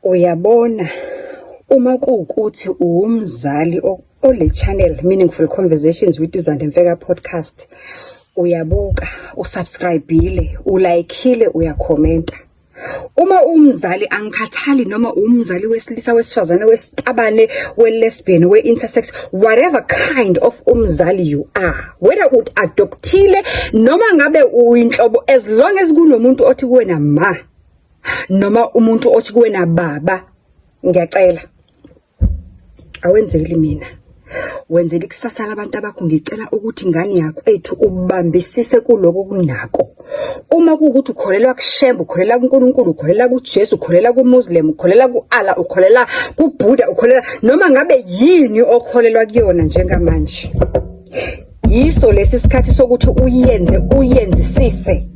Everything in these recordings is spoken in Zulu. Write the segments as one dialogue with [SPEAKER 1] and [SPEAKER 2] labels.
[SPEAKER 1] Uyabona uma kuwukuthi uwumzali ole channel Meaningful Conversations with Zande Mfeka podcast, uyabuka, usubscribe-ile, ulaykhile, uyakhomenta. Uma umzali angikhathali noma umzali wesilisa wesifazane wesitabane we-lesbian we-intersex whatever kind of umzali you are whether u-adoptile noma ngabe uyinhlobo as long as kunomuntu othi kuwena ma noma umuntu othi kuwena baba ngiyacela awenzeli mina wenzela ikusasa labantu abakho ngicela ukuthi ngane yakwethu ubambisise kuloko kunako uma kuwukuthi ukholelwa kuShembe ukholelwa kuNkulunkulu ukholelwa kuJesu ukholelwa kuMuslim ukholelwa ku-Allah ukholelwa kuBuddha ukholelwa noma ngabe yini okholelwa kuyona njengamanje yiso lesi sikhathi sokuthi uyenze uyenzisise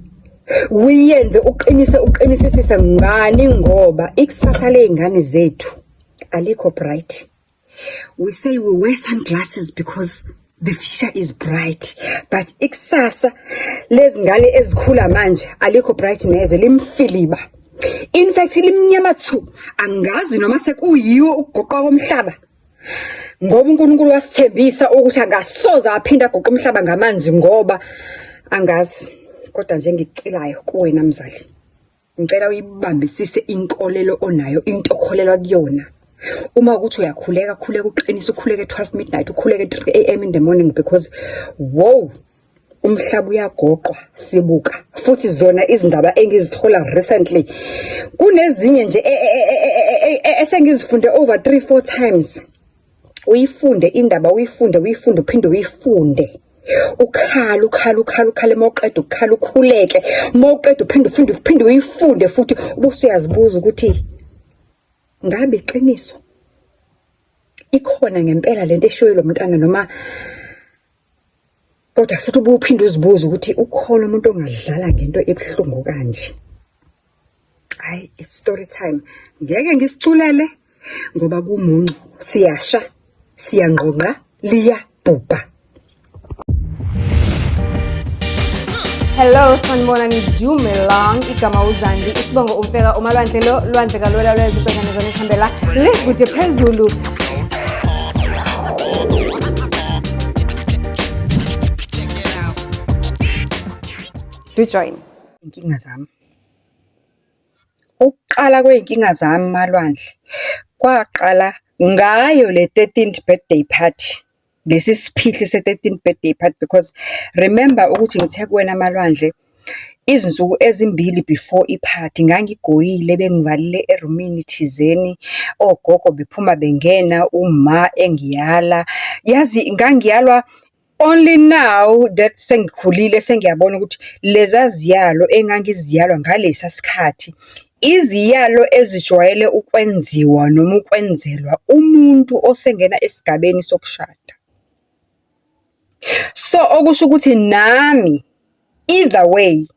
[SPEAKER 1] uyenze uqinise uqinisisise ngani ngoba ikusasa ley'ngane zethu alikho bright we say we wear sunglasses because the future is bright but ikusasa lezingane ezikhula manje alikho bright neze limfiliba in fact limnyama thu angazi noma sekuyiwo ukugoqwa komhlaba ngoba uNkulunkulu wasithembisa ukuthi angasoze aphinde agoqe umhlaba ngamanzi ngoba angazi kodwa nje ngikucelayo kuwena mzali ngicela uyibambisise inkolelo onayo into okholelwa kuyona uma ukuthi uyakhuleka khuleka uqinise ukhuleke 12 midnight ukhuleke 3 am in the morning because wow umhlaba uyagoqwa sibuka futhi zona izindaba engizithola recently kunezinye nje e, e, e, esengizifunde over 3 4 times uyifunde indaba uyifunde uyifunde uphinde uyifunde ukhala ukhala ukhala ukhale uma uqeda ukukhala ukhuleke uma uqeda uphinde uphinde uphinde uyifunde futhi ubuse uyazibuza ukuthi ngabe iqiniso ikhona ngempela lento eshiwo lo mntana noma kodwa futhi ubuye uphinde uzibuze ukuthi ukhona umuntu ongadlala ngento ebuhlungu kanje. Hayi, it's story time. Ngeke ngisiculele ngoba kumuncu, siyasha, siyangqongqa, liyabhubha.
[SPEAKER 2] Hello sanibonani Dumelang igama uZandi isibongo umfeka umalwandle lo lwandle kalwela lwezibhekane zona isihambela le kude phezulu. Do join.
[SPEAKER 1] Inkinga zami. Ukuqala kwey'nkinga zami Malwandle, kwaqala ngayo le 13th birthday party. Lesi siphihli se-13th birthday party because remember ukuthi ngithe kuwena Malwandle, izinsuku ezimbili before iphathi ngangigoyile bengivalele erumini thizeni, ogogo bephuma bengena, uma engiyala. Yazi ngangiyalwa only now that sengikhulile sengiyabona ukuthi leza ziyalo engangiziyalwa ngalesa sikhathi, iziyalo ezijwayele ukwenziwa noma ukwenzelwa umuntu osengena esigabeni sokushada. So, okusho ukuthi nami either way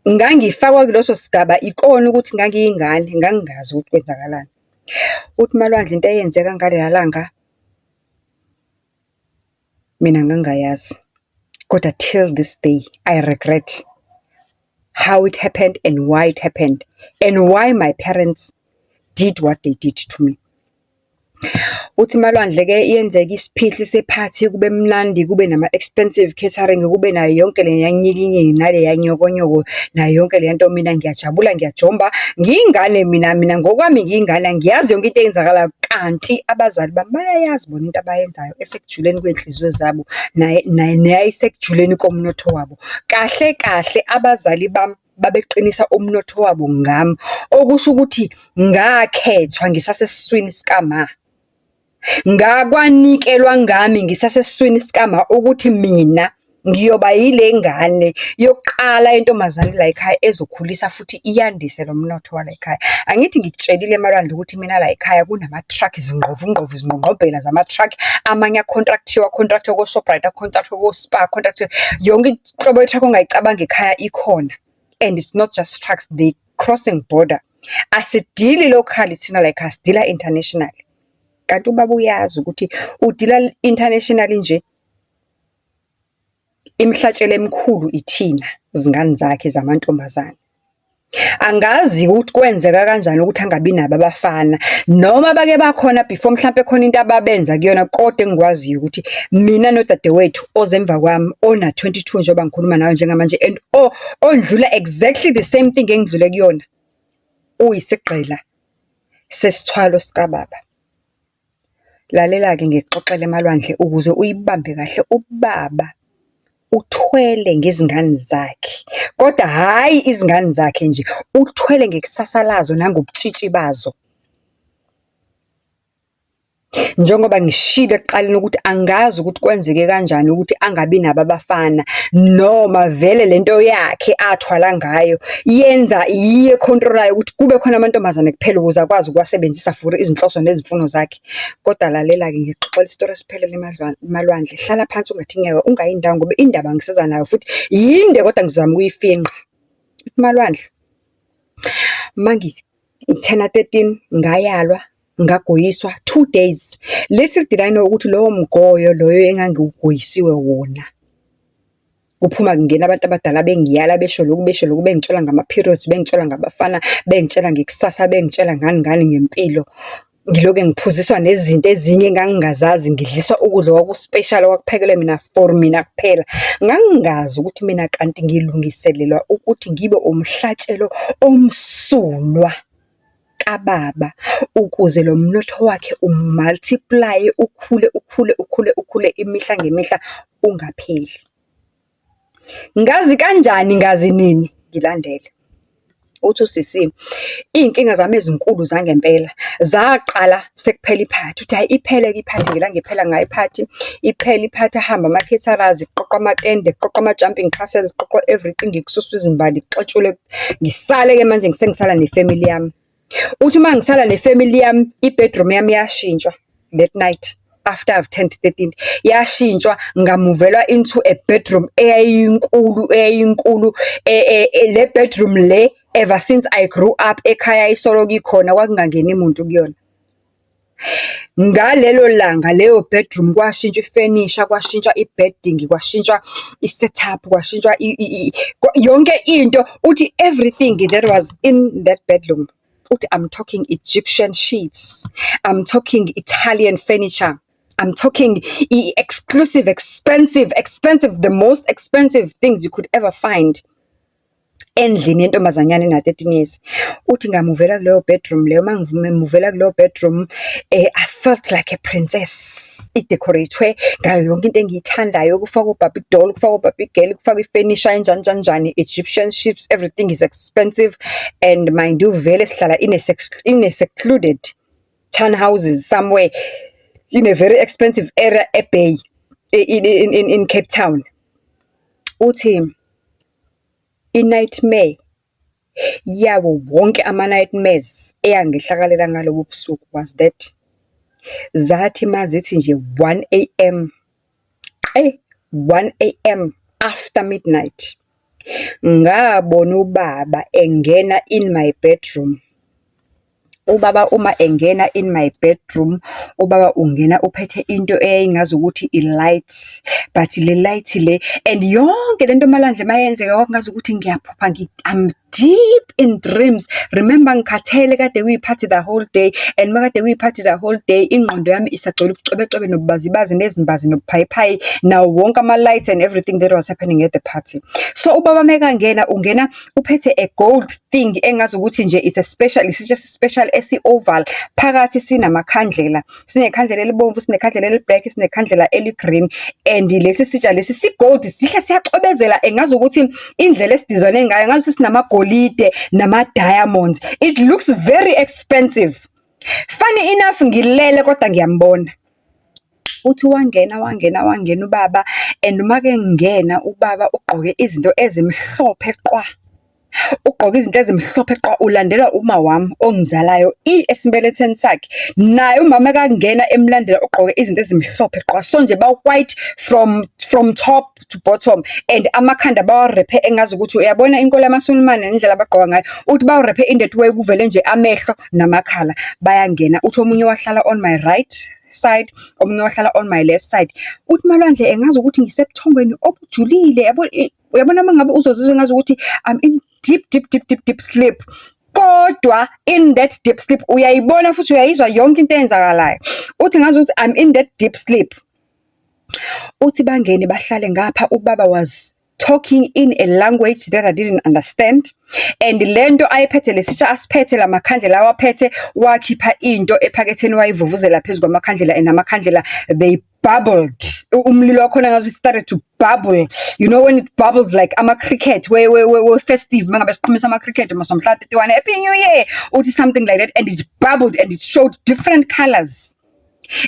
[SPEAKER 1] ngangifakwa kuleso sigaba ikona ukuthi ngangiyingane, ngangingazi ukuthi kwenzakalani. Uthi Malwandle into eyenzeka ngalela langa, mina ngangingayazi, kodwa till this day I regret how it happened and why it happened and why my parents did what they did to me. Uthi Malwandle-ke yenzeka isiphihli sephathi kube mnandi, kube nama-expensive catering, kube nayo yonke le nyikinyiki naleya nyokonyoko, nayo yonke le nto. Mina ngiyajabula ngiyajomba, ngiyingane mina, mina ngokwami ngiyingane angiyazi yonke into eyenzakalayo. Kanti abazali bami bayayazi bona into abayenzayo esekujuleni kwey'nhliziyo zabo neyayisekujuleni komnotho wabo. Kahle kahle abazali bami babeqinisa umnotho wabo ngami, okusho ukuthi ngakhethwa ngisasesiswini sikama. Ngakwanikelwa ngami ngisasesiswini sikama ukuthi mina ngiyoba yile ngane yokuqala yentombazane la ekhaya ezokhulisa futhi iyandise lo mnotho wala ekhaya. Angithi ngikutshelile Malwandle ukuthi mina la ekhaya kunama-truck, izingqovungqovu, izingqongqobhela zama-truck, amanye a-contract-iwe, a-contract-we ko-Shoprite, a-contract-we ko-Spar, a-contract-we yonke inhlobo ye-truck ongayicabanga ekhaya ikhona. And it's not just trucks, they crossing border. Asidili locally thina la ekhaya, sidila internationally. Kanti ubaba uyazi ukuthi udila internationally nje, imihlatshelo emikhulu ithina zingane zakhe zamantombazane. Angazi ukuthi kwenzeka kanjani ukuthi angabi nabo abafana, noma bake bakhona before mhlampe khona into ababenza kuyona, kodwa engikwaziyo ukuthi mina nodadewethu oze emva kwami ona-22 njengoba ngikhuluma nawe njengamanje and ondlula exactly the same thing engidlule kuyona, uyisigqila sesithwalo sikababa. Lalela-ke ngikuxoxele Malwandle ukuze uyibambe kahle. Ubaba uthwele ngezingane zakhe, kodwa hhayi izingane zakhe nje, uthwele ngekusasa lazo nangobutshitshi bazo. Njengoba ngishilo ekuqaleni ukuthi angazi ukuthi kwenzeke kanjani ukuthi angabi nabo abafana, noma vele lento yakhe athwala ngayo yenza yiyo e-control-ayo ukuthi kube khona amantombazane kuphela ukuze akwazi ukuwasebenzisa for izinhloso nezimfuno zakhe. Kodwa lalela-ke ngikuxoxela isitori esiphelele Malwandle. Hlala phansi ungathi ngeke ungayi ndawo ngoba indaba ngisiza nayo futhi yinde kodwa ngizama ukuyifinqa. Malwandle, uma ngi-turn-a 13 ngayalwa, ngagoyiswa 2 days. Little did I know ukuthi lowo mgoyo loyo engangiwugoyisiwe wona, kuphuma kungena abantu abadala bengiyala besho lokhu, besho lokhu, bengitshela ngama-periods, bengitshela ngabafana, bengitshela ngekusasa, bengitshela ngani ngani ngempilo. Ngilokhu ngiphuziswa nezinto ezinye engangingazazi, ngidliswa ukudla okwaku-special okwakuphekelwe mina for mina kuphela. Ngangingazi ukuthi mina kanti ngilungiselelwa ukuthi ngibe umhlatshelo omsulwa kababa, ukuze lo mnotho wakhe u-multiply-e, ukhule, ukhule, ukhule, ukhule imihla ngemihla ungapheli. Ngazi kanjani, ngazi nini? Ngilandele. Uthi usisi, iy'nkinga zami ezinkulu zangempela zaqala sekuphela iphathi. Uthi hhayi, iphele-ke iphathi ngelanga iphela ngayo iphathi, iphele iphathi ahambe ama-caterers, kuqoqwe amatende, kuqoqwe ama-jumping castles, kuqoqwe everything, kususwe izimbali, kuxetshulwe. Ngisale-ke manje sengisala ne-family yami. Uthi uma ngisala ne-family yami, i-bedroom yami yashintshwa that night after I've turned 13. Yashintshwa nga-move-elwa into a bedroom eyayinkulu, eyayinkulu. Le bedroom le, ever since I grew up ekhaya isoloko ikhona, kwakungangeni muntu kuyona. Ngalelo langa leyo bedroom kwashintshwa ifenisha, kwashintshwa i-bedding, kwashintshwa i-setup, kwashintshwa yonke into. Uthi everything that was in that bedroom, uthi I'm talking Egyptian sheets, I'm talking Italian furniture, I'm talking exclusive, expensive, expensive, the most expensive things you could ever find endlini yentombazanyana ena-13 years. Uthi nga-move-ela kuleyo bedroom leyo, uma ngi-move-ela kuleyo bedroom, I felt like a princess. I-decorate-we ngayo yonke into engiyithandayo, kufakwe o-Barbie doll, kufakwe o-Barbie girl, kufakwe ifenisha enjani njani njani, Egyptian sheets, everything is expensive. And mind you, vele sihlala in a secluded townhouses somewhere in a very expensive area eBay, in Cape Town. Uthi i-nightmare yawo wonke ama-nightmares eyangehlakalela ngalobo busuku was that, zathi mazithi nje 1 a.m., 1 a.m. after midnight, ngabona ubaba engena in my bedroom. Ubaba uma engena in my bedroom, ubaba ungena uphethe into eyayingazukuthi i-light, but le light le and yonke lento, Malwandle, mayenzeka kwakungazukuthi ngiyaphupha, I'm deep in dreams. Remember, ngikhathele, kade kuyiphathi the whole day and makade kuyiphathi the whole day, ingqondo yami isagcwele ubucwebecwebe nobubazibazi nezimbazi nobuphayiphayi nawo wonke ama-lights and everything that was happening at the party. So ubaba mekangena, ungena uphethe a gold thing engazukuthi nje it's a special, isitsha esi-special esi-oval, phakathi sinamakhandlela. Sinekhandlela elibomvu, sinekhandlela eli-black, sinekhandlela eli-green and lesi sitsha lesi si-gold, sihle, siyacwebezela, engazukuthi indlela esi-design-e ngayo ngazukuthi sinamagolide nama-diamonds. It looks very expensive. Funny enough, ngilele kodwa ngiyambona. Uthi wangena, wangena, wangena ubaba and uma-ke ngena ubaba ugqoke izinto ezimhlophe qwa. Ugqoke izinto ezimhlophe qwa, ulandelwa uma wami ongizalayo esibelethweni sakhe. Naye umama ekangena emlandela ugqoke izinto ezimhlophe qwa. So nje ba-white from top to bottom and amakhanda bawa-wrap-e engazukuthi uyabona inkolo yamaSulumane nendlela abagqoka ngayo. Uthi bawu-wrap-e in that way kuvele nje amehlo namakhala, bayangena. Uthi omunye wahlala on my right side, omunye wahlala on my left side. Uthi Malwandle engazi ukuthi ngisebuthongweni obujulile, yabo, uyabona uma ngabe uzozizwa engazukuthi I'm in deep, deep, deep, deep, deep sleep. Kodwa in that deep sleep uyayibona futhi uyayizwa yonke into eyenzakalayo. Uthi ngazukuthi I'm in that deep sleep. Uthi bangene bahlale ngapha, ubaba was talking in a language that I didn't understand. And lento ayephethe, lesitsha asiphethe, lamakhandlela awaphethe, wakhipha into ephaketheni, wayivuvuzela phezu kwamakhandlela, and amakhandlela, they bubbled. Umlilo wakhona ngathi started to bubble. You know when it bubbles like ama-cricket we festive, mangabe siqhumisa ama-cricket masomhla 31, "Happy New Year." Uthi something like that, and it bubbled and it showed different colors.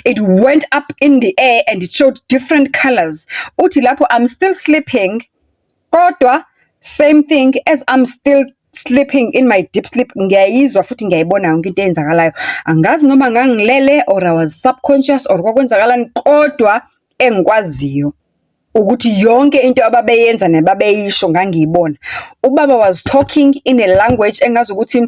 [SPEAKER 1] It went up in the air and it showed different colors. Uthi lapho I'm still sleeping, kodwa same thing, as I'm still sleeping in my deep sleep, ngiyayizwa futhi ngiyayibona yonke into eyenzakalayo. Angazi noma ngangilele or I was subconscious or kwakwenzakalani, kodwa engikwaziyo ukuthi yonke into ababeyenza nababeyisho ngangiyibona. Ubaba was talking in a language engazi ukuthi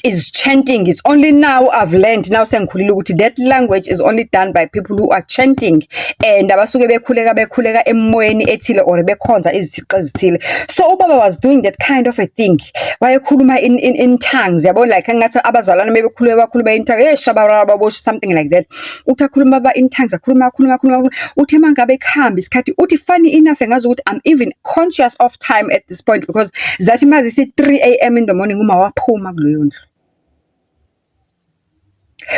[SPEAKER 1] is chanting. It's only now I've learned, now sengikhulile, ukuthi that language is only done by people who are chanting and abasuke bekhuleka, bekhuleka emoyeni ethile or bekhonza izithixo ezithile. So ubaba was doing that kind of a thing. Wayekhuluma in tongues, yabo, like engathi abazalwane bebekhuleka, bakhuluma in tongues, hey shabarababosha, something like that. Uthi akhuluma baba in tongues, akhuluma, akhuluma, akhuluma. Uthi mangabe kuhamba isikhathi, uthi funny enough, engazi ukuthi I'm even conscious of time at this point, because zathi mazisi 3 a.m. in the morning uma waphuma kuleyo ndlu.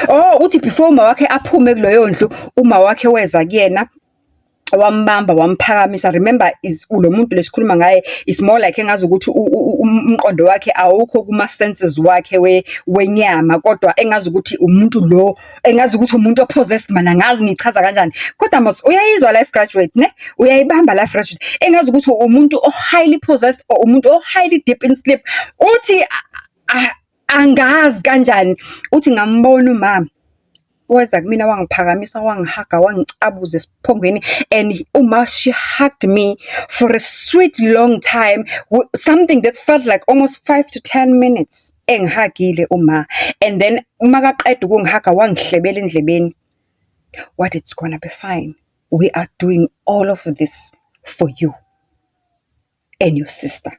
[SPEAKER 1] Oh, uthi before uma wakhe aphume kuleyo ndlu, uma wakhe weza kuyena, wambamba, wamphakamisa. Remember, is lo muntu lesikhuluma ngaye is more like engazi ukuthi umqondo wakhe awukho kuma senses wakhe wenyama, kodwa engazi ukuthi umuntu lo, engazi ukuthi umuntu o-possessed man, angazi ngichaza kanjani, kodwa mos uyayizwa life graduate, ne, uyayibamba life graduate, engazi ukuthi umuntu o highly possessed or umuntu o highly deep in sleep. Uthi angazi kanjani, uthi ngambona umama weza kumina, wangiphakamisa, wangihaga, wangicabuza esiphongweni, and uma she hugged me for a sweet long time, something that felt like almost 5 to 10 minutes engihagile uma. And then uma kaqeda ukungihaga, wangihlebela endlebeni, what, "It's gonna be fine. We are doing all of this for you and your sister."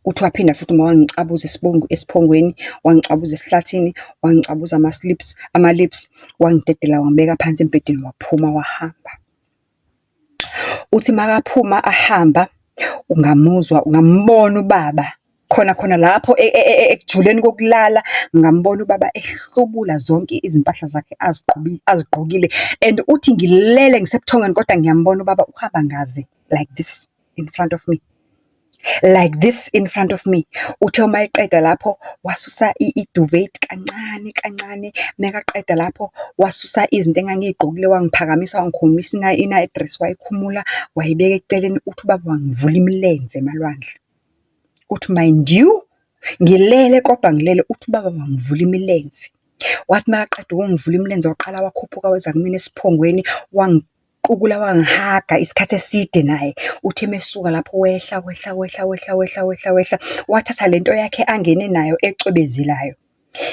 [SPEAKER 1] Uthi waphinda futhi uma wangicabuza esiphongweni, wangicabuza esihlathini, wangicabuza ama-slips, ama-lips, wangidedela, wangibeka phansi embhedeni, waphuma wahamba. Uthi makaphuma ahamba, ungamuzwa, ungambona ubaba khona khona lapho ekujuleni kokulala, ngambona ubaba ehlubula zonke izimpahla zakhe azigqokile. And uthi ngilele ngisebuthongweni, kodwa ngiyambona ubaba uhamba ngaze like this in front of me. Like this in front of me. Uthe uma eqeda lapho wasusa i-duvet kancane kancane, mekaqeda lapho wasusa izinto engangiy'gqokile, wangiphakamisa, wangikhombisa i-night dress, wayikhumula wayibeka eceleni. Uthi ubaba wangivula imilenze, Malwandle. Uthi mind you, ngilele kodwa ngilele, uthi ubaba wangivula imilenze. Wathi makaqeda ukungivula imilenze, waqala wakhuphuka, weza kumina esiphongweni, wangiqukula, wangihaga isikhathi eside naye. Uthi mesuka lapho wehla, wehla, wehla, wehla, wehla, wehla, wehla, wathatha lento yakhe angene nayo ecwebezelayo.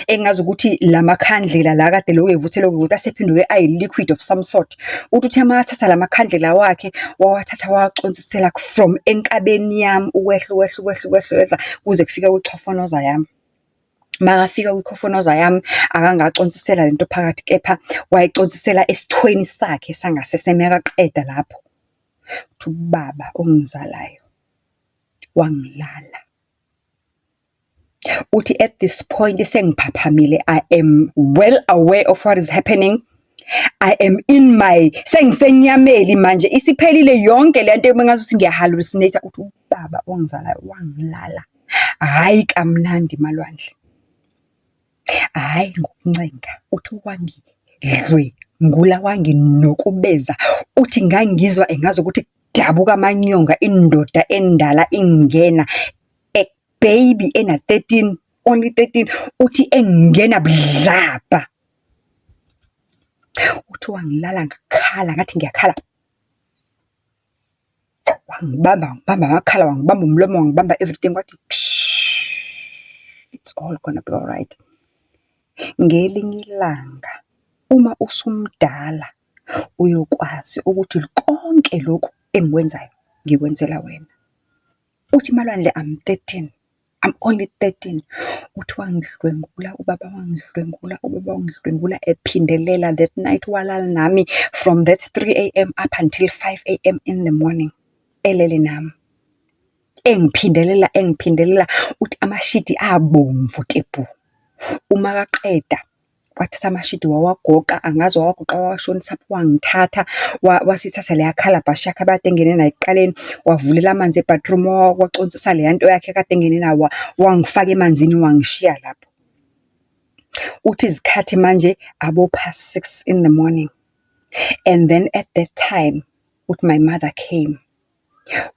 [SPEAKER 1] Engazi ukuthi lamakhandlela la kade lokhu evutha, elokhu evutha, asephenduke ayi-liquid of some sort. Uthi uthe makathatha lamakhandlela wakhe, wawathatha, wawaconsisela from enkabeni yami, ukwehla, ukwehla, ukwehla, ukwehla, ukwehla kuze kufike kwichofonoza yami. Makafika kwikhofonoza yami, akangaconsisela lento phakathi, kepha wayiconsisela esithweni sakhe sangasese. Makaqeda lapho, uthi ubaba ongizalayo wangilala. Uthi at this point sengiphaphamile, I am well aware of what is happening. I am in my, sengisenyameni manje, isiphelile yonke lento ebengazuthi ngiya-hallucinate. Uthi ubaba ongizalayo wangilala. Hhayi kamnandi, Malwandle. Hhayi ngokuncenga, uthi wangidlwengula, wanginukubeza. Uthi ngangizwa engazi ukuthi kudabuka amanyonga, indoda endala ingena, baby ena-13, only 13, uthi engena budlabha. Uthi wangilala, ngakhala, ngathi ngiyakhala. Wangibamba, wangibamba amakhala, wangibamba umlomo, wangibamba everything, wathi, "It's all gonna be alright." Ngelinye ilanga uma usumdala uyokwazi ukuthi konke lokhu engikwenzayo ngikwenzela wena. Uthi Malwandle, I'm 13, I'm only 13. Uthi wangidlwengula ubaba, wangidlwengula ubaba, wangidlwengula ephindelela that night walala nami from that 3 AM up until 5 AM in the morning, elele nami. Engiphindelela, engiphindelela, uthi amashidi abomvu tebhu. Uma kaqeda, wathatha amashidi wawagoqa, angazi wawagoqa wawashonisaphi, wangithatha wasithatha leya calabash yakhe abekade engene nayo ekuqaleni, wavulela amanzi e-bathroom, waconsisa leya nto yakhe ekade engene nayo, wangifaka emanzini wangishiya lapho. Uthi izikhathi manje abo-past 6 in the morning and then at that time, uthi my mother came.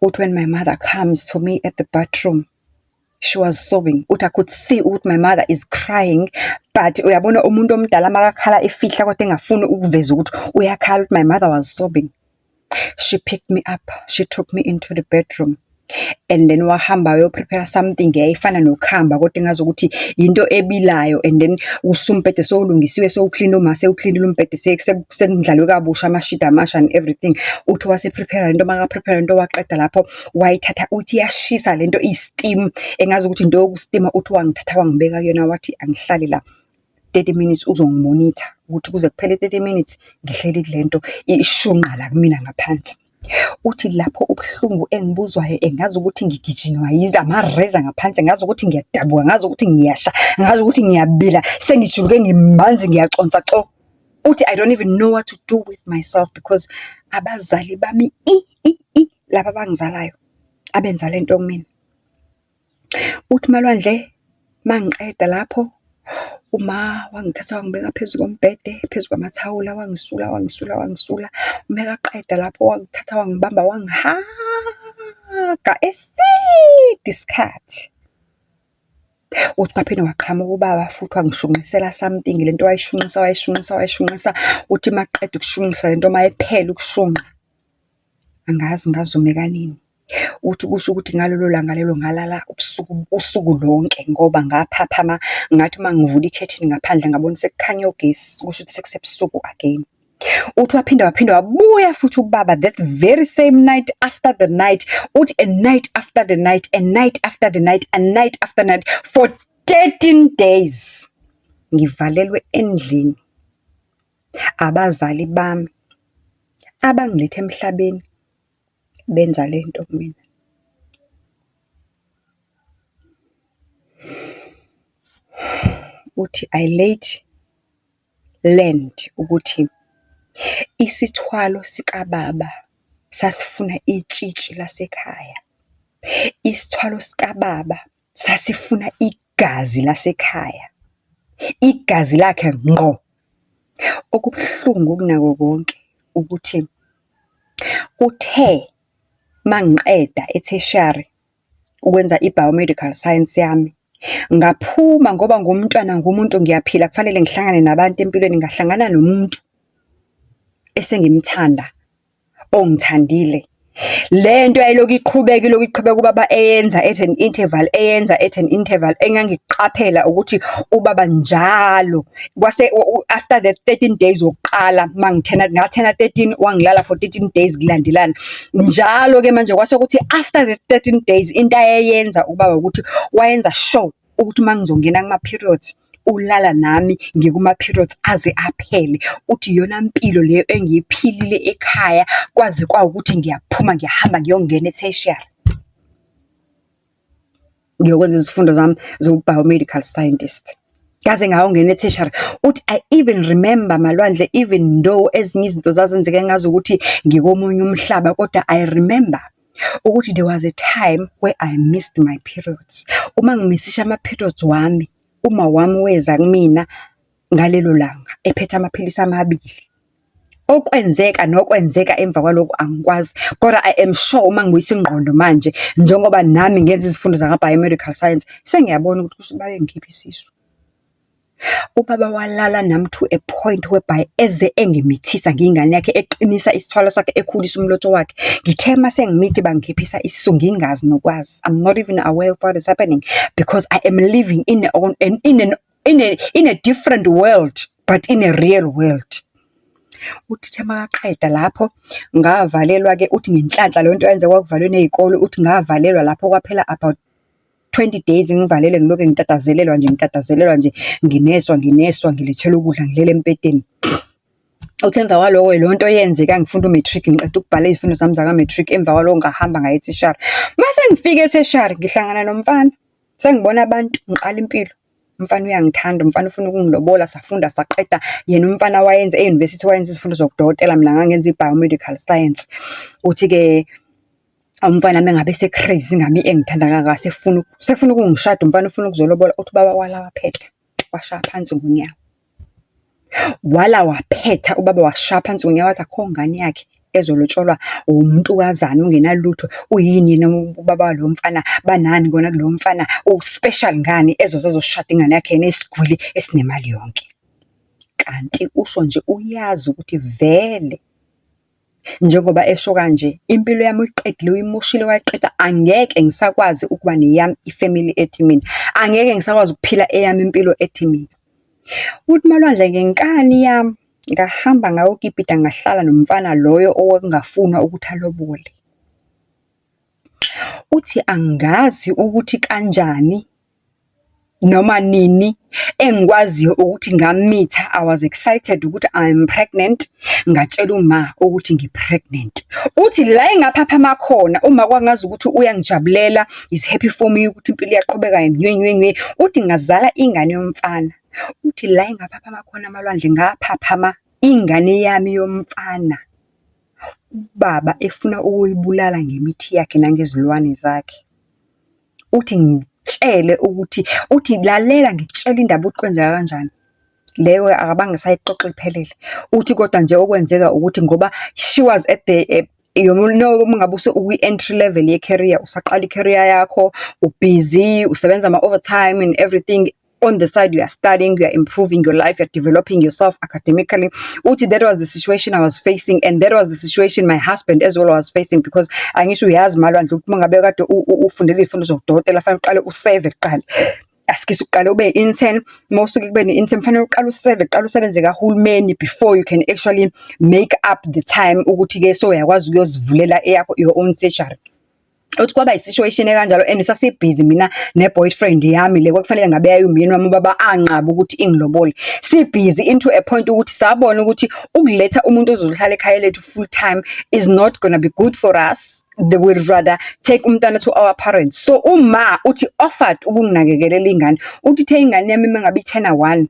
[SPEAKER 1] Uthi when my mother comes to me at the bathroom, she was sobbing. Uthi I could see ukuthi my mother is crying, but uyabona umuntu omdala makakhala efihla kodwa engafuni ukuveza ukuthi uyakhala, uthi my mother was sobbing. She picked me up, she took me into the bedroom. And then wahamba wayo-prepare something eyayifana nokhamba kodwa engazi ukuthi into ebilayo, and then usumbhede sowulungisiwe, sewukline, uma sewuklinile umbhede, sekundlalwe kabusha amashidi amasha and everything. Uthi wase-prepare lento, maka-prepare lento waqeda lapho wayithatha, uthi iyashisa lento, iyi-steam, engazi ukuthi into yokustima. Uthi wangithatha wangibeka kuyona, wathi angihlale la 30 minutes, uzongimonitha ukuthi kuze kuphele 30 minutes ngihleli kule nto ishunqa la kumina ngaphansi. Uthi lapho ubuhlungu engibuzwayo, engazi ukuthi ngigijinywa yize ama-razor ngaphansi, ngazi ukuthi ngiyadabuka, ngazi ukuthi ngiyasha, ngazi ukuthi ngiyabila, sengijuluke ngimanzi, ngiyaconsa co. Uthi I don't even know what to do with myself because abazali bami i i i laba abangizalayo abenza lento kumina. Uthi Malwandle, mangiqeda lapho, uma wangithatha wangibeka phezu kombhede, phezu kwamathawula, wangisula, wangisula, wangisula. Mekaqeda lapho wangithatha wangibamba wangihaga eside isikhathi. Uthi kwaphinde kwaqhamuka ubaba futhi wangishunqisela something, lento wayishunqisa, wayishunqisa, wayishunqisa. Uthi maqeda ukushunqisa lento, mayiphela ukushunqa, angazi ngazumeka nini. Uthi kusho ukuthi ngalelo langa lelo ngalala ubusuku, usuku lonke, ngoba ngaphaphama ngathi uma ngivula ikhethini ngaphandle ngabona sekukhanya ugesi, kusho ukuthi sekusebusuku again. Uthi waphinde waphinde wabuya futhi ubaba that very same night after the night. Uthi a night after the night, a night after the night, a night after night for 13 days. Ngivalelwe endlini. Abazali bami abangilethe emhlabeni benza lento kumina. Uthi I late learned ukuthi isithwalo sikababa sasifuna itshitshi lasekhaya. Isithwalo sikababa sasifuna igazi lasekhaya. Igazi lakhe ngqo. Okubuhlungu kunako konke ukuthi kuthe mangiqeda e-tertiary ukwenza i-biomedical science yami, ngaphuma ngoba ngumntwana, ngumuntu, ngiyaphila, kufanele ngihlangane nabantu empilweni, ngahlangana nomuntu esengimthanda, ongithandile. Le nto yayilokhu iqhubeka, ilokhu iqhubeka ubaba eyenza at an interval, eyenza at an interval, engangiqaphela ukuthi ubaba njalo kwase after the 13 days wokuqala mangithena, ngathena 13, wangilala for 13 days kulandelana. Njalo-ke manje kwase kuthi after the 13 days into ayeyenza ubaba ukuthi wayenza sure ukuthi uma ngizongena kuma-periods ulala nami ngikuma-periods aze aphele. Uthi iyona mpilo leyo engiyiphilile ekhaya kwaze kwawukuthi ngiyaphuma ngiyahamba ngiyongena e-tertiary. Ngiyokwenza izifundo zami zobu-biomedical scientist. Ngaze ngayongena e-tertiary. Uthi I even remember, Malwandle, even though ezinye izinto zazenzeka engazi ukuthi ngikomunye umhlaba, kodwa I remember ukuthi there was a time where I missed my periods. Uma ngimisisha ama-periods wami, uma wami weza kumina ngalelo langa ephethe amaphilisi amabili. Okwenzeka nokwenzeka emva kwalokho angikwazi, kodwa I am sure uma ngibuyisa ingqondo manje, njengoba nami ngenza izifundo zaka-biomedical science, sengiyabona ukuthi kusho babengikhipha isisu. Ubaba walala nami to a point whereby eze engimithisa ngiyingane yakhe, eqinisa isithwalo sakhe, ekhulisa umlotho wakhe. Ngithe mase ngimithi bangikhiphisa isisu ngingazi nokwazi. I'm not even aware of what is happening because I am living in an in a different world, but in a real world. Uthi uthe makaqeda lapho, ngavalelwa-ke, uthi ngenhlanhla leyo nto yenzeka kwakuvalwe ney'kole, uthi ngavalelwa lapho kwaphela about 20 days ngivalelwe ngilokhu ngitatazelelwa nje, ngitatazelelwa nje, ngineswa, ngineswa, ngilethelwa ukudla, ngilele embhedeni. Uthi emva kwaloko leyo nto yenzeka ngifunda u-matric, ngiqeda ukubhala iy'fundo zami zaka-matric, emva kwaloko ngahamba ngaya e-tertiary. Mase ngifika e-tertiary, ngihlangana nomfana, sengibona abantu, ngiqala impilo. Umfana uyangithanda, umfana ufuna ukungilobola, safunda saqeda. Yena umfana wayenza e-university, wayenza izifundo zobudokotela, mina ngangenza i-biomedical science. Uthi-ke umfana uma ngabe ese-crazy ngami engithanda kangaka, sefuna sefuna ukungishada, umfana ufuna ukuzolobola, uthi ubaba wala waphetha, washaya phansi ngonyawo. Wala waphetha ubaba washaya phansi ngonyawo wathi akukho ngane yakhe ezolotsholwa umuntukazana ongenalutho. Uyini yena ubaba walo mfana, banani kona kulowo mfana, u-special ngani ezoze ezoshada ingane yakhe yena eyisigwili esinemali yonke. Kanti usho nje uyazi ukuthi vele njengoba esho kanje, impilo yami uyiqedile, uyimoshile wayiqeda, angeke ngisakwazi ukuba neyami ifemili ethi mina. Angeke ngisakwazi ukuphila eyami impilo ethi mina. Uthi uMalwandle ngenkani yami, ngahamba ngayokipita ngahlala nomfana loyo owakungafunwa ukuthi alobole. Uthi angazi ukuthi kanjani noma nini, engikwaziyo ukuthi ngamitha, I was excited ukuthi I'm pregnant, ngatshela uma ukuthi ngi-pregnant. Uthi la engaphaphama khona, uma kwangazi ukuthi uyangijabulela, is happy for me ukuthi impilo iyaqhubeka nywe nywe nywe. Uthi ngazala ingane yomfana. Uthi la engaphaphama khona Malwandle, ngaphaphama ingane yami yomfana, ubaba efuna ukuyibulala ngemithi yakhe nangezilwane zakhe. Uthi ngitshele ukuthi, uthi lalela ngikutshele indaba ukuthi kwenzeka kanjani. Leyo akabange esayixoxa iphelele. Uthi kodwa nje okwenzeka ukuthi ngoba she was at the you know uma ngabe ukwi-entry level ye-career, usaqala i-career yakho, ubhizi, usebenza ama-overtime and everything. On the side you are studying, you are improving your life, you are developing yourself academically. Uthi that was the situation I was facing and that was the situation my husband as well was facing, because angisho uyazi Malwandle ukuthi uma ngabe kade ufundela iy'fundo zobudokotela fanele uqale useve kuqala. Asikise uqale ube intern, uma usuke kube ne-intern kufanele uqale useve, uqale usebenze kahulumeni before you can actually make up the time ukuthi-ke so uyakwazi ukuyozivulela eyakho your own surgery. Uthi kwaba yi-situation ekanjalo and sasibhizi mina ne-boyfriend yami le kwakufanele ngabe yayumyeni wami, ubaba anqaba ukuthi ingilobole. Sibhizi into a point ukuthi sabona ukuthi ukuletha umuntu ozohlala ekhaya lethu full time is not gonna be good for us. They will rather take umntwana to our parents. So uma uthi offered ukunginakekelela ingane, uthi ithe ingane yami uma ngabe ithena 1,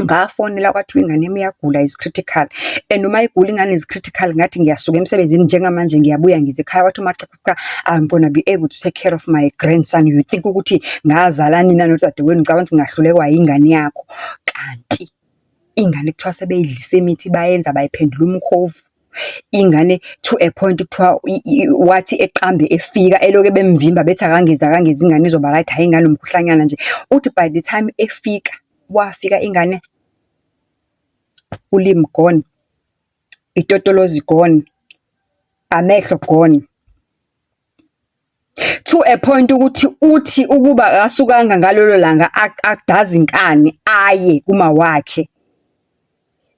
[SPEAKER 1] ngafonela kwathiwa ingane yami iyagula, is critical, and uma igula ingane is critical, ngathi ngiyasuka emsebenzini njengamanje, ngiyabuya ngize ekhaya. Wathi uma cha cha, I'm gonna be able to take care of my grandson. You think ukuthi ngazala nina nodadewenu, ngicabanga ukuthi ngahlulekwa ingane yakho? Kanti ingane kuthiwa sebeyidlisa imithi, bayenza bayiphendula umkhovu ingane to a point kuthiwa wathi eqambe efika elokhu bemvimba bethi akangezi, akangezi, ingane izoba right, hhayi ingane umkhuhlanyana nje. Uthi by the time efika, wafika ingane ulimi gone, itotolozi gone, amehlo gone. To a point ukuthi uthi ukuba akasukanga ngalolo langa adaza inkani aye kuma wakhe,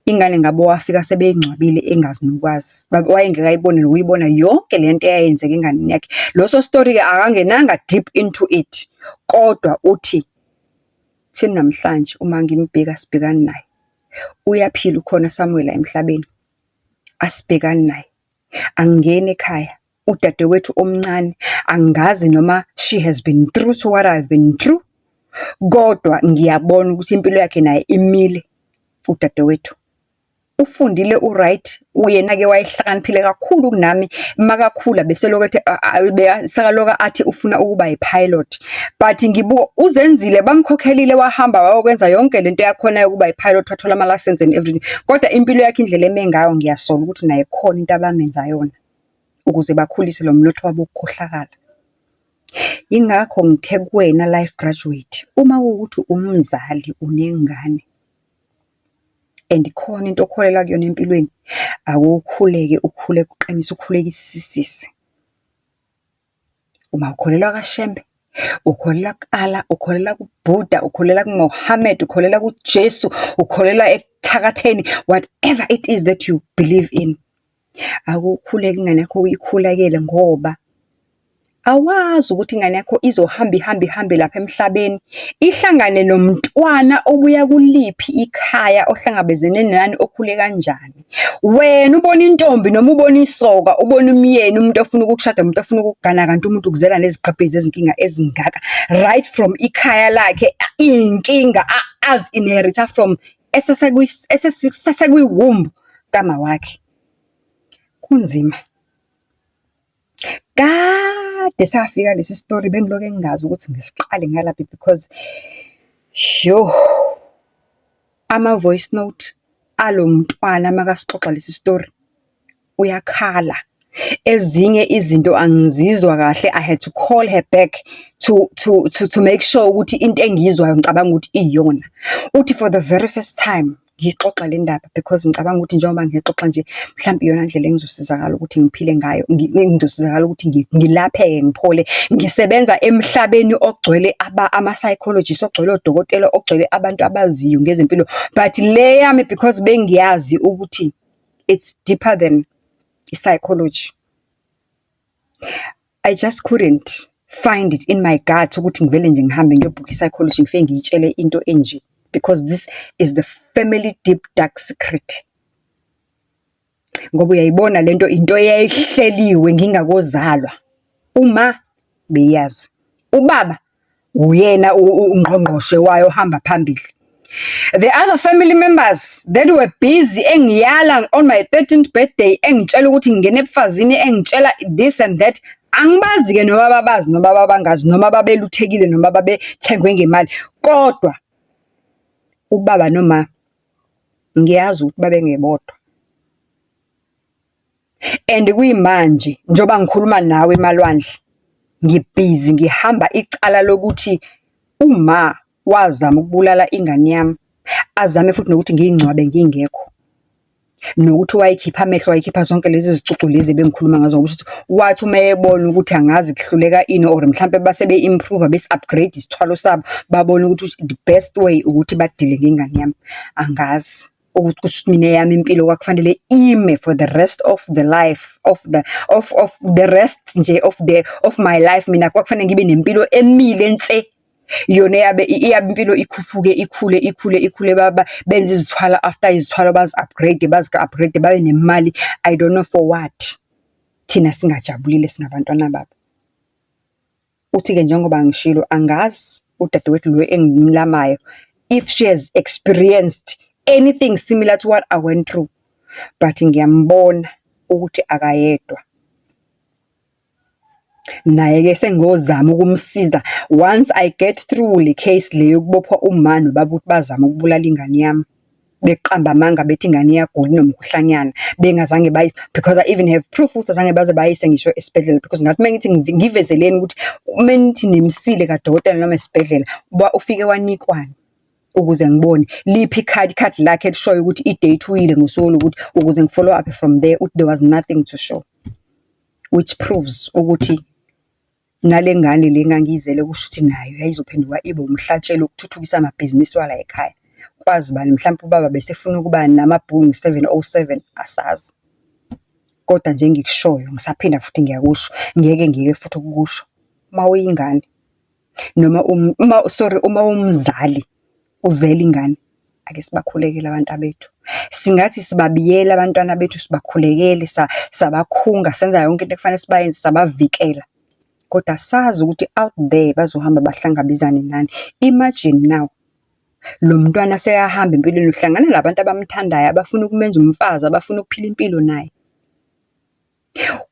[SPEAKER 1] ingane ngabe wafika sebeyingcwabile engazi nokwazi. Wayengeke ayibone nokuyibona yonke lento eyayenzeka enganeni yakhe. Loso story-ke akangenanga deep into it, kodwa uthi thini namhlanje uma ngimbheka sibhekani naye. Uyaphila, ukhona somewhere la emhlabeni, asibhekani naye. Angingeni ekhaya, udadewethu omncane angazi noma she has been through to what I've been through, kodwa ngiyabona ukuthi impilo yakhe naye imile udadewethu. Ufundile, u-right, uyena-ke wayehlakaniphile kakhulu kunami. Makakhula beselokhu ethi sekalokhu athi ufuna ukuba yi-pilot. But ngibuka uzenzile, bamkhokhelile, wahamba wayokwenza yonke lento yakhona yokuba yi-pilot, wathola ama-license and everything. Kodwa impilo yakhe indlela eme ngayo, ngiyasola ukuthi naye khona into abamenza yona ukuze bakhulise lo mnotho wabo wokukhohlakala. Yingakho ngithe kuwena life graduate, uma kuwukuthi umzali unengane and khona into okholelwa kuyona empilweni, ake ukhuleke, ukhuleke uqinise, ukhulekisisise. Uma ukholelwa kaShembe, Ukholelwa ku-Allah, ukholelwa kuBuddha, ukholelwa ku-Mohammed, ukholelwa kuJesu, ukholelwa ekuthakatheni, whatever it is that you believe in. Ake ukhuleke ingane yakho uyikhulekele ngoba awazi ukuthi ingane yakho izohamba ihambe ihambe lapha emhlabeni, ihlangane nomntwana obuya kuliphi ikhaya, ohlangabezene nani, okhule kanjani. Wena ubona intombi noma ubona isoka, ubona umyeni, umuntu ofuna ukukushada, umuntu ofuna ukukugana, kanti umuntu ukuzela nezigqebhezi zezinkinga ezingaka. Right from ikhaya lakhe, iy'nkinga azi-inherit-a from esesekwi-womb kama wakhe. Kunzima. Kade safika lesi story, bengilokhu ngingazi ukuthi ngisiqale ngalaphi because yoh, ama-voice note alo mntwana makasixoxa lesi story, uyakhala. Ezinye izinto angizizwa kahle, I had to call her back to make sure ukuthi into engiyizwayo ngicabanga ukuthi iyona. Uthi for the very first time ngiyixoxa le ndaba because ngicabanga ukuthi njengoba ngiyixoxa nje, mhlampe iyona ndlela engizosizakala ukuthi ngiphile ngayo, ngizosizakala ukuthi ngilapheke ngiphole. Ngisebenza emhlabeni ogcwele ama-psychologist, ogcwele odokotela, ogcwele abantu abaziyo ngezempilo, but le yami because bengiyazi ukuthi it's deeper than i-psychology. I just couldn't find it in my gut ukuthi ngivele nje ngihambe ngiyobhukha i-psychology, ngifike ngiyitshele into enje because this is the family deep dark secret. Ngoba uyayibona lento, into eyayihleliwe ngingakozalwa. Uma beyazi, ubaba uyena ungqongqoshe wayo ohamba phambili. The other family members that were busy engiyala on my 13th birthday, engitshela ukuthi ngingene ebufazini, engitshela this and that. Angibazi-ke noma babazi noma babangazi, noma babeluthekile noma babethengwe ngemali, kodwa ubaba noma ngiyazi ukuthi babengebodwa. And kuyimanje njengoba ngikhuluma nawe Malwandle, ngibhizi ngihamba icala lokuthi uma wazama ukubulala ingane yami, azame futhi nokuthi ngiyingcwabe ngingekho. Nokuthi wayikhipha amehlo, wayikhipha zonke lezi zicucu lezi ebengikhuluma ngazo, ngoba kushuthi wathi uma ebona ukuthi angazi kuhluleka ini or mhlampe base be-improve-a, besi-upgrade isithwalo sabo, babona ukuthi the best way ukuthi badile ngengane yami. Angazi ukuthi kusho mina eyami impilo kwakufanele ime for the rest of the life of the rest nje of my life. Mina kwakufanele ngibe nempilo emile nse. Yona eyabe iyabe impilo ikhuphuke, ikhule, ikhule, ikhule, benze izithwalo after izithwalo, bazi-upgrade, bazi-upgrade, babe nemali, I don't know for what. Thina singajabulile singabantwana babo. Uthi-ke njengoba ngishilo, angazi udadewethu lo engimlamayo if she has experienced anything similar to what I went through, but ngiyambona ukuthi akayedwa. Naye-ke sengiyozama ukumsiza once I get through le case le yokubophwa uma nobaba ukuthi bazama ukubulala ingane yami. Beqamba amanga bethi ingane iyagula, inomkhuhlanyana, bengazange bayi, because I even have proof ukuthi azange baze bayise ngisho esibhedlela, because ngathi uma ngithi ngivezeleni ukuthi uma nithi nimsile kadokotela noma esibhedlela, ufike wanikwani, ukuze ngibone liphi ikhadi, ikhadi lakhe elishoyo ukuthi i-date uyile ngosuku oluwukuthi, ukuze ngi-follow up from there. Uthi there was nothing to show, which proves ukuthi nale ngane le engangiyizele, kusho ukuthi nayo yayizophenduka ibe umhlatshelo wokuthuthukisa amabhizinisi wala ekhaya. Kwazi bani, mhlampe ubaba besefuna ukuba nama-Boeing 707, asazi. Kodwa nje engikushoyo, ngisaphinda futhi ngiyakusho, ngeke ngiyeke futhi ukukusho. Uma uyingane noma uma, sorry, uma uwumzali uzele ingane, ake sibakhulekele abantu bethu. Singathi sibabiyela abantwana bethu, sibakhulekele, sabakhunga, senza yonke into ekufanele sibayenze, sabavikela. Kodwa sazi ukuthi out there bazohamba bahlangabezane nani. Imagine now, lo mntwana sekahamba empilweni, uhlangana nabantu abamthandayo, abafuna ukumenza umfazi, abafuna ukuphila impilo naye.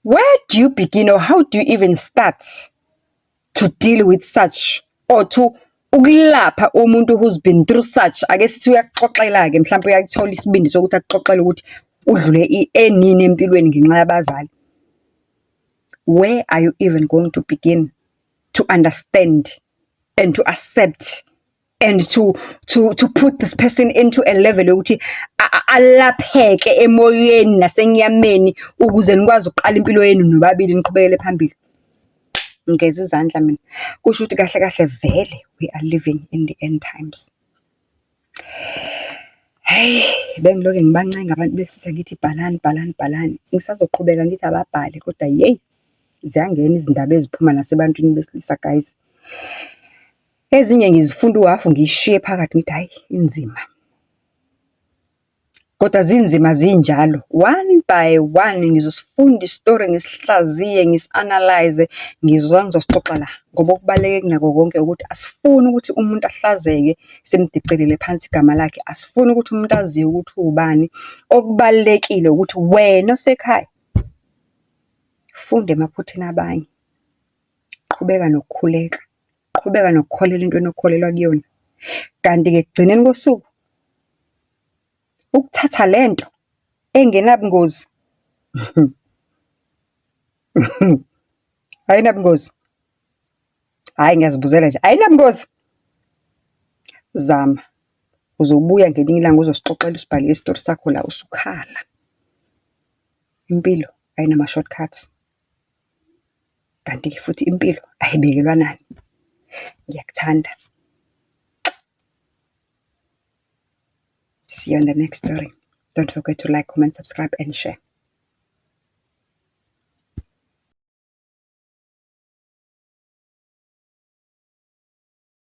[SPEAKER 1] Where do you begin or how do you even start to deal with such or to ukulapha umuntu who's been through such? Ake sithi uyakuxoxela-ke, mhlampe uyakuthola isibindi sokuthi akuxoxele ukuthi udlule enini empilweni ngenxa yabazali. Where are you even going to begin to understand and to accept and to put this person into a level yokuthi alapheke emoyeni nasenyameni, ukuze nikwazi ukuqala impilo yenu nobabili, niqhubekele phambili? Ngigeza izandla mina. Kusho ukuthi kahle kahle vele we are living in the end times. Hhayi, bengilokhe ngibancenga abantu besilisa ngithi bhalani, bhalani, bhalani. Ngisazoqhubeka ngithi ababhale kodwa yeyi, ziyangena izindaba eziphuma nasebantwini besilisa guys. Ezinye ngizifunda uhhafu ngiyishiye phakathi ngithi hhayi inzima. Kodwa zinzima zinjalo, one by one ngizosifunda isitori ngisihlaziye, ngisi-analyse-e, ngizoza ngizosixoxa la. Ngoba okubaluleke kunakho konke ukuthi asifuni ukuthi umuntu ahlazeke simdicilele phansi igama lakhe. Asifuni ukuthi umuntu aziwe ukuthi uwubani. Okubalulekile ukuthi wena osekhaya, funda emaphutheni abanye. Qhubeka nokukhuleka, qhubeka nokukholelwa entweni okholelwa kuyona. Kanti-ke ekugcineni kosuku, ukuthatha le nto engenabungozi ayinabungozi. Hhayi ngiyazibuzela nje, ayinabungozi? Zama, uzobuya ngelinye ilanga uzosixoxela usibhalele isitori sakho la usukhala. Impilo ayinama-short cuts. Kanti-ke futhi impilo ayibekelwanani. Ngiyakuthanda. See you on the next story. Don't forget to like, comment, subscribe and share.